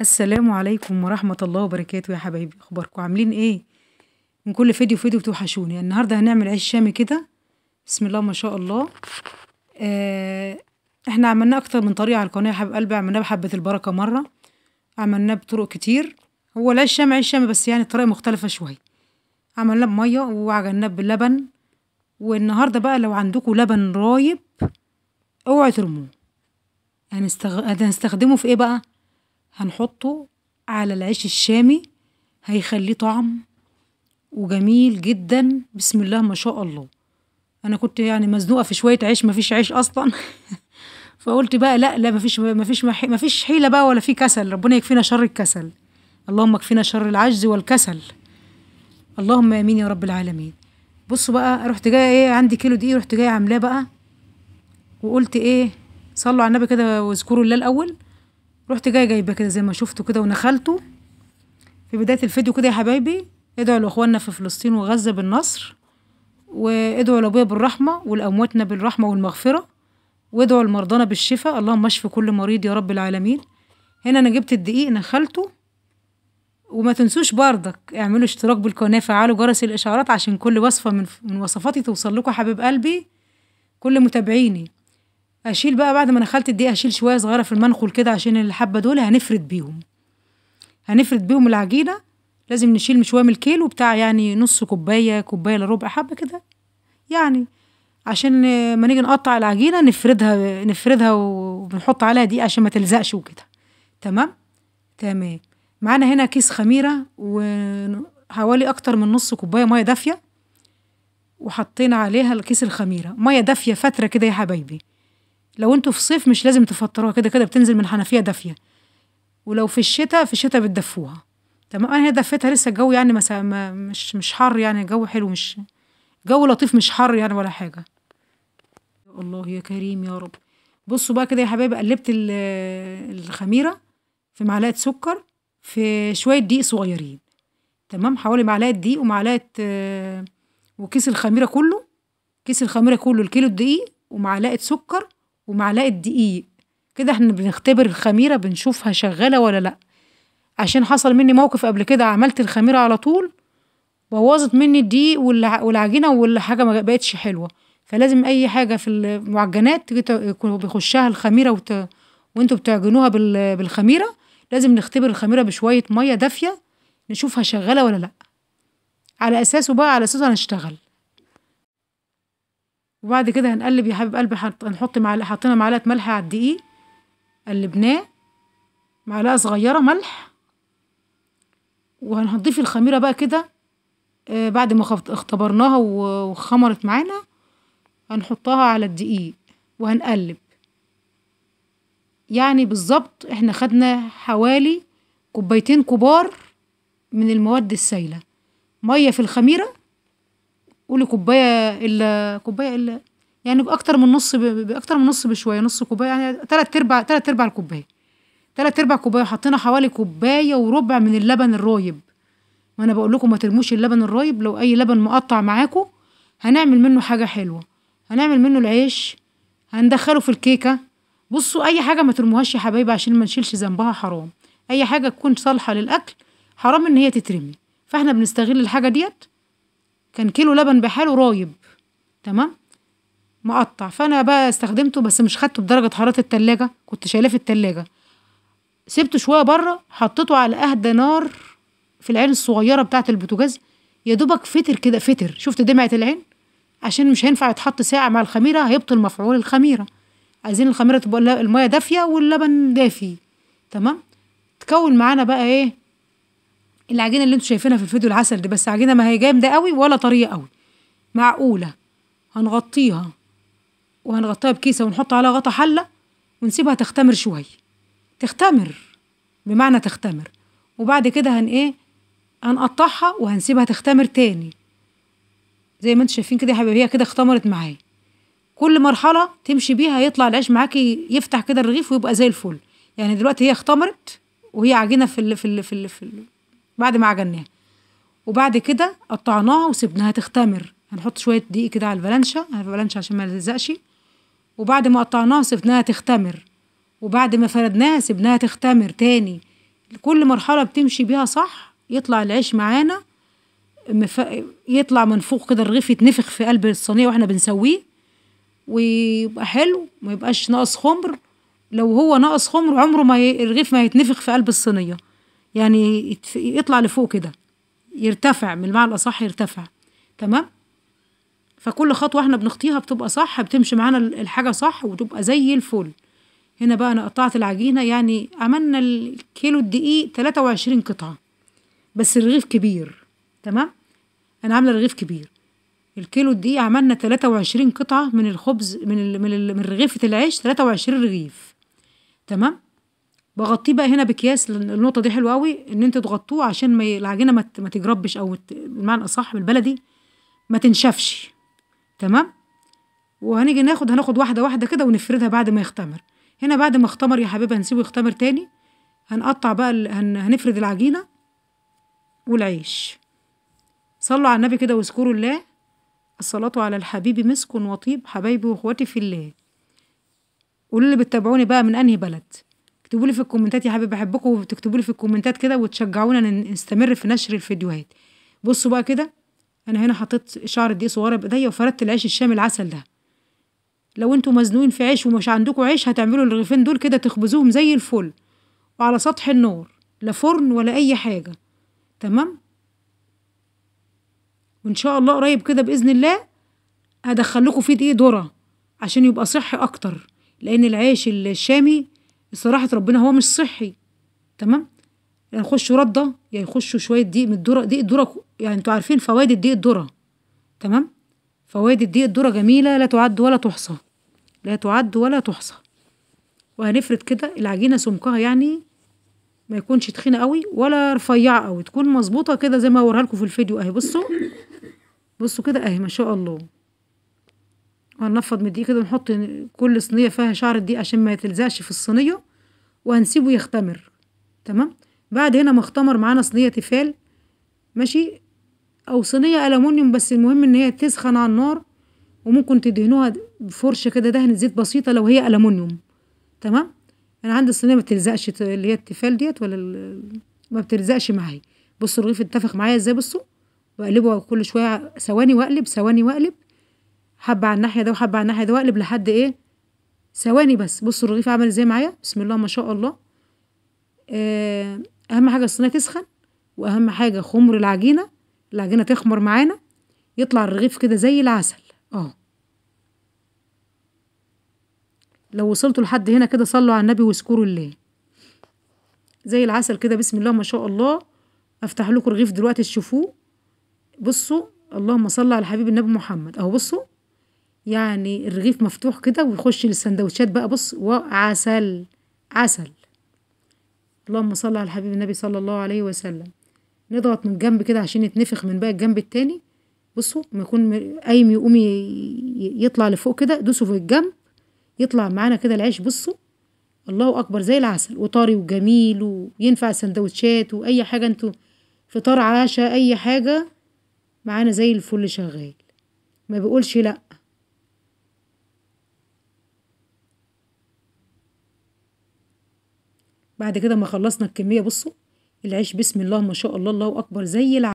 السلام عليكم ورحمة الله وبركاته يا حبايبي، اخباركم عاملين ايه؟ من كل فيديو فيديو بتوحشوني. النهارده هنعمل عيش شامي كده، بسم الله ما شاء الله. احنا عملناه اكتر من طريقه على القناة يا حبيب قلبي، عملناه بحبه البركة مرة، عملناه بطرق كتير. هو العيش شامي عيش شامي بس يعني الطريقة مختلفة شوية. عملناه بميه وعجناه باللبن. والنهارده بقى لو عندكم لبن رايب اوعوا ترموه. هنستخدمه في ايه بقى؟ هنحطه على العيش الشامي، هيخليه طعم وجميل جدا، بسم الله ما شاء الله. انا كنت يعني مزنوقه في شوية عيش، مفيش عيش اصلا فقلت بقى لا لا مفيش حيله بقى ولا في كسل. ربنا يكفينا شر الكسل، اللهم اكفينا شر العجز والكسل، اللهم امين يا رب العالمين. بصوا بقى، رحت جاية ايه، عندي كيلو دقيق، رحت جاية عاملاه بقى وقلت ايه، صلوا على النبي كده واذكروا الله الاول. رحت جاية جايبه كده زي ما شفتوا كده ونخلته في بداية الفيديو كده يا حبايبي. ادعوا لاخواننا في فلسطين وغزة بالنصر، وادعوا لابويا بالرحمة ولامواتنا بالرحمة والمغفرة، وادعوا لمرضانا بالشفاء، اللهم اشف كل مريض يا رب العالمين. هنا انا جبت الدقيق نخلته. وما تنسوش بردك اعملوا اشتراك بالقناة، فعلوا جرس الاشعارات عشان كل وصفه من وصفاتي توصل لكم حبيب قلبي كل متابعيني. اشيل بقى بعد ما نخلت الدقيق، اشيل شوية صغيرة في المنخل كده عشان الحبة دول هنفرد بيهم، هنفرد بيهم العجينة. لازم نشيل شوية من الكيلو بتاع، يعني نص كوباية، كوباية الا ربع، حبه كده يعني، عشان ما نيجي نقطع العجينة نفردها، نفردها وبنحط عليها دقيق عشان ما تلزقش وكده. تمام تمام. معانا هنا كيس خميره وحوالي اكتر من نص كوباية مية دافيه، وحطينا عليها الكيس الخميره مية دافيه فترة كده يا حبايبي. لو انتوا في صيف مش لازم تفطروها، كده كده بتنزل من حنفية دافيه، ولو في الشتاء في الشتاء بتدفوها. تمام. انا هنا دفيتها لسه الجو يعني مش حر، يعني الجو حلو، مش جو لطيف، مش حر يعني ولا حاجة. يا الله يا كريم يا رب. بصوا بقى كده يا حبايبي، قلبت الخميره في معلقه سكر في شوية دقيق صغيرين، تمام، حوالي معلقه دقيق ومعلقة وكيس الخميره كله، كيس الخميره كله الكيلو الدقيق ومعلقة سكر ومعلقة دقيق كده. احنا بنختبر الخميره، بنشوفها شغالة ولا لا، عشان حصل مني موقف قبل كده، عملت الخميره على طول بوظت مني الدقيق والعجينه والحاجة ما بقتش حلوة. فلازم اي حاجة في المعجنات بيخشها الخميره وانتوا بتعجنوها بالخميره، لازم نختبر الخميره بشوية مية دافيه نشوفها شغالة ولا لا، على اساسه بقى، على اساسه هنشتغل. وبعد كده هنقلب يا حبيب قلبي. هنحط معلقه، حطينا معلقه ملح على الدقيق، قلبناه معلقه صغيرة ملح، وهنضيف الخميره بقى كده بعد ما اختبرناها وخمرت معانا، هنحطها على الدقيق وهنقلب. يعني بالظبط احنا خدنا حوالي كوبايتين كبار من المواد السائلة، مية في الخميره، قولي كوباية الا كوباية الا يعني باكتر من نص، باكتر من نص بشوية، نص كوباية يعني تلات ارباع الكوباية، تلات ارباع كوباية. حطينا حوالي كوباية وربع من اللبن الرايب. وانا بقول لكم ما ترموش اللبن الرايب، لو اي لبن مقطع معاكم هنعمل منه حاجة حلوة، هنعمل منه العيش، هندخله في الكيكه. بصوا اي حاجة ما ترموهاش يا حبايبي عشان ما نشيلش ذنبها، حرام. اي حاجة تكون صالحه للاكل حرام ان هي تترمي، فاحنا بنستغل الحاجة ديت. كان كيلو لبن بحاله رايب، تمام، مقطع، فانا بقى استخدمته، بس مش خدته بدرجة حرارة التلاجة، كنت شايلاه في التلاجة، سبته شوية بره، حطيته على اهدى نار في العين الصغيرة بتاعه البوتاجاز، يا دوبك فتر كده، فتر، شفت دمعه العين، عشان مش هينفع يتحط ساعة مع الخميره، هيبطل مفعول الخميره. عايزين الخميره تبقى المية دافيه واللبن دافي، تمام. تكون معانا بقى ايه العجينة اللي انتوا شايفينها في الفيديو العسل دي، بس عجينه ما هي جامدة قوي ولا طرية قوي، معقولة. هنغطيها، وهنغطيها بكيسه ونحط عليها غطا حله ونسيبها تختمر شوية، تختمر بمعنى تختمر. وبعد كده هن ايه، هنقطعها وهنسيبها تختمر تاني زي ما انتوا شايفين كده يا حبايبي. هي كده اختمرت معايا. كل مرحلة تمشي بيها يطلع العيش معاكي، يفتح كده الرغيف ويبقى زي الفل. يعني دلوقتي هي اختمرت وهي عجينه في ال في ال في, ال في ال بعد ما عجناها، وبعد كده قطعناها وسبناها تختمر. هنحط شوية دقيق كده على الفلانشه، على الفلانشه عشان ما تلزقش. وبعد ما قطعناها سبناها تختمر، وبعد ما فردناها سبناها تختمر تاني. كل مرحلة بتمشي بيها صح يطلع العيش معانا يطلع منفوخ كده، الرغيف يتنفخ في قلب الصينية واحنا بنسويه، ويبقى حلو، ما يبقاش ناقص خمر. لو هو ناقص خمر عمره ما الرغيف ما يتنفخ في قلب الصينية، يعني يطلع لفوق كده، يرتفع، من المعنى الاصح يرتفع. تمام. فكل خطوة احنا بنخطيها بتبقى صح، بتمشي معانا الحاجة صح وتبقى زي الفل. هنا بقى انا قطعت العجينة، يعني عملنا الكيلو الدقيق 23 قطعه، بس الرغيف كبير. تمام، انا عامله رغيف كبير. الكيلو الدقيق عملنا 23 قطعه من الخبز، من رغيفه العيش 23 رغيف. تمام. بغطيه بقى هنا باكياس. النقطة دي حلوة قوي ان انتوا تغطوه عشان ما العجينة ما تجربش، او بالمعنى الاصح بالبلدي ما تنشفش. تمام. وهنيجي هناخد واحدة واحدة كده ونفردها بعد ما يختمر. هنا بعد ما اختمر يا حبيبي هنسيبه يختمر تاني. هنقطع بقى هنفرد العجينة والعيش. صلوا على النبي كده واذكروا الله. الصلاة على الحبيب مسك وطيب. حبايبي واخواتي في الله، قولوا لي بتتابعوني بقى من انهي بلد، اكتبوا لي في الكومنتات يا حبايبي، بحبكم، وتكتبوا لي في الكومنتات كده وتشجعونا نستمر في نشر الفيديوهات. بصوا بقى كده، انا هنا حطيت شعر الدقيق صغيرة بايديا وفردت العيش الشامي العسل ده. لو انتوا مزنوقين في عيش ومش عندكم عيش هتعملوا الرغيفين دول كده، تخبزوهم زي الفل وعلى سطح النار، لا فرن ولا اي حاجة. تمام. وان شاء الله قريب كده باذن الله هدخل لكم فيه دقيق ذره عشان يبقى صحي اكتر، لان العيش الشامي صراحة ربنا هو مش صحي. تمام. يعني يخشوا رده، يعني يخشوا شوية دقيق من الذرة، دقيق الذرة، يعني انتوا عارفين فوائد الدقيق الذرة. تمام. فوائد الدقيق الذرة جميلة لا تعد ولا تحصى، لا تعد ولا تحصى. وهنفرد كده العجينة، سمكها يعني ما يكونش تخينة قوي ولا رفيعة قوي، تكون مظبوطة كده زي ما هوريها لكم في الفيديو اهي. بصوا بصوا كده اهي ما شاء الله. وهننفض من الدقيق كده، ونحط كل صينية فيها شعر الدقيق عشان ما تلزقش في الصينية، وهنسيبه يختمر. تمام. بعد هنا ما اختمر معانا صينية تيفال، ماشي، او صينية الومنيوم، بس المهم ان هي تسخن على النار، وممكن تدهنوها بفرشه كده دهنه زيت بسيطة لو هي الومنيوم. تمام. انا عندي الصينية ما بتلزقش، اللي هي التيفال ديت ولا ما بتلزقش معايا. بصوا الرغيف اتفق معايا ازاي. بصوا بقلبه كل شوية ثواني واقلب، ثواني واقلب، حبه على الناحية ده وحبه على الناحية ده، واقلب لحد ايه ثواني بس. بصوا الرغيف عمل ازاي معايا، بسم الله ما شاء الله. اهم حاجة الصينية تسخن، واهم حاجة خمر العجينة، العجينة تخمر معانا، يطلع الرغيف كده زي العسل. لو وصلتوا لحد هنا كده صلوا على النبي واذكروا الله. زي العسل كده بسم الله ما شاء الله. افتح لكم الرغيف دلوقتي تشوفوه. بصوا اللهم صل على حبيب النبي محمد اهو. بصوا يعني الرغيف مفتوح كده ويخش للسندوتشات بقى. بص وعسل عسل، اللهم صل على حبيب النبي صلى الله عليه وسلم. نضغط من جنب كده عشان يتنفخ من بقى الجنب التاني. بصوا ما يكون قايم يقوم يطلع لفوق كده، دوسوا في الجنب يطلع معانا كده العيش. بصوا الله اكبر زي العسل وطري وجميل، وينفع سندوتشات واي حاجة، انتوا فطار عشاء اي حاجة معانا زي الفل شغال، ما بيقولش لا. بعد كده ما خلصنا الكمية، بصوا العيش بسم الله ما شاء الله الله اكبر زي العسل.